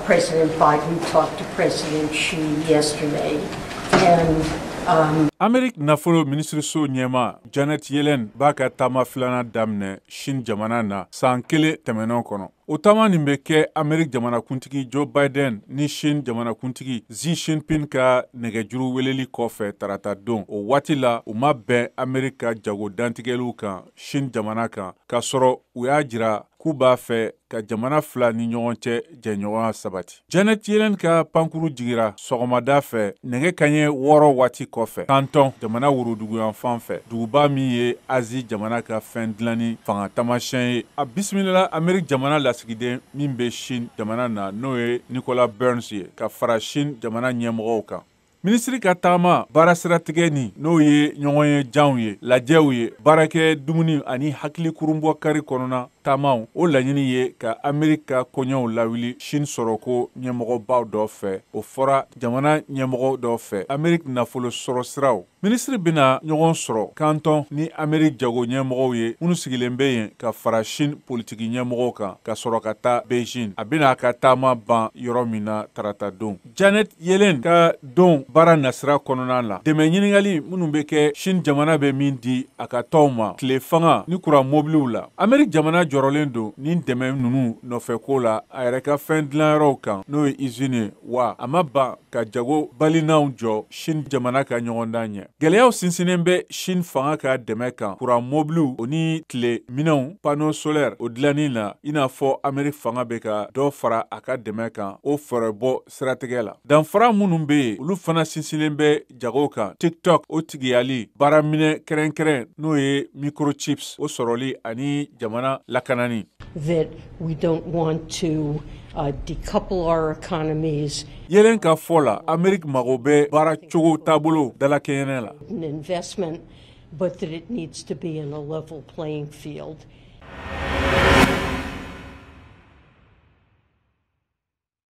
President Biden talked to President Xi yesterday, and Ameriki nafolo minisiriso ɲɛma Janet Yellen b'a ka taama filanan daminɛ Chine jamana na san kelen tɛmɛnɛn kɔnɔ. O taama nin bɛ kɛ Ameriki jamanakuntigi Joe Biden ni Chine jamanakuntigi Xi Jinping ka nɛgɛjuru weleli kɔfɛ tarata don. O waati la, u ma bɛn Ameriki ka jago dantigɛliw kan Chine jamana kan, k'a sɔrɔ u y'a jira k'u b'a fɛ ka jamana fila ni ɲɔgɔn cɛ jɛɲɔgɔnya sabati. Janet Yellen ka pankuru jigira sɔgɔmada fɛ nɛgɛ kaɲɛ 6 waati kɔfɛ Canton jamana woroduguyanfan fɛ, duguba min ye Azi jamana ka fɛn dilanni fanga taamasiyɛn ye. A bisimilala Ameriki jamana lasigiden min bɛ Chine jamana na, n'o ye Nicolas Burns ye, ka fara Chine jamana ɲɛmɔgɔw kan. Minisiri ka taama baara siratigɛ nin, n'o ye ɲɔgɔn ye janw ye, lajɛw ye, baarakɛ dumuni ani hakili kurunbɔ kari kɔnɔna taamaw, o laɲini ye ka Ameriki ka koɲɛw lawuli Chine sɔrɔko ɲɛmɔgɔbaw dɔ fɛ. O fɔra jamana ɲɛmɔgɔ dɔ fɛ Ameriki nafolo sɔrɔ siraw. Minisiri bɛna ɲɔgɔn sɔrɔ Canton ni Ameriki jago ɲɛmɔgɔw ye minnu sigilen bɛ yen, ka fara Chine politiki ɲɛmɔgɔw kan, ka sɔrɔ ka taa Beijing. A bɛna a ka taama ban yɔrɔ min na tarata don. Janet Yellen ka don baara nasira kɔnɔna la, dɛmɛ ɲininkali minnu bɛ kɛ Chine jamana bɛ min di a ka tɔnw ma tile fanga ni kuran mobiliw la, Ameriki jamana jɔrɔlen don nin dɛmɛ ninnu nɔfɛ ko la a yɛrɛ ka fɛn dilanyɔrɔw kan, n'o ye usine ye, wa a ma ban ka jago balinaw jɔ Chine jamana ka ɲɔgɔndan ɲɛ. Gɛlɛyaw sinsinnen bɛ Chine fanga ka dɛmɛ kan kuran mobiliw o ni tile minɛnw, panneau solaire, o dilanni na, i n'a fɔ Ameriki fanga bɛ ka dɔ fara a ka dɛmɛ kan o fɛɛrɛbɔ siratigɛ la. Danfara minnu bɛ yen, olu fana sinsinnen bɛ jago kan, TikTok o tigiyali, baaraminɛ kɛrɛnkɛrɛn, n'o ye microchips, o sɔrɔli ani jamana lakanani. That we don't want to decouple our economies. Yellen ka fɔ la, Ameriki mago bɛ baara cogo taabolo dalakɛɲɛnɛ la. An investment, but that it needs to be in a level playing field.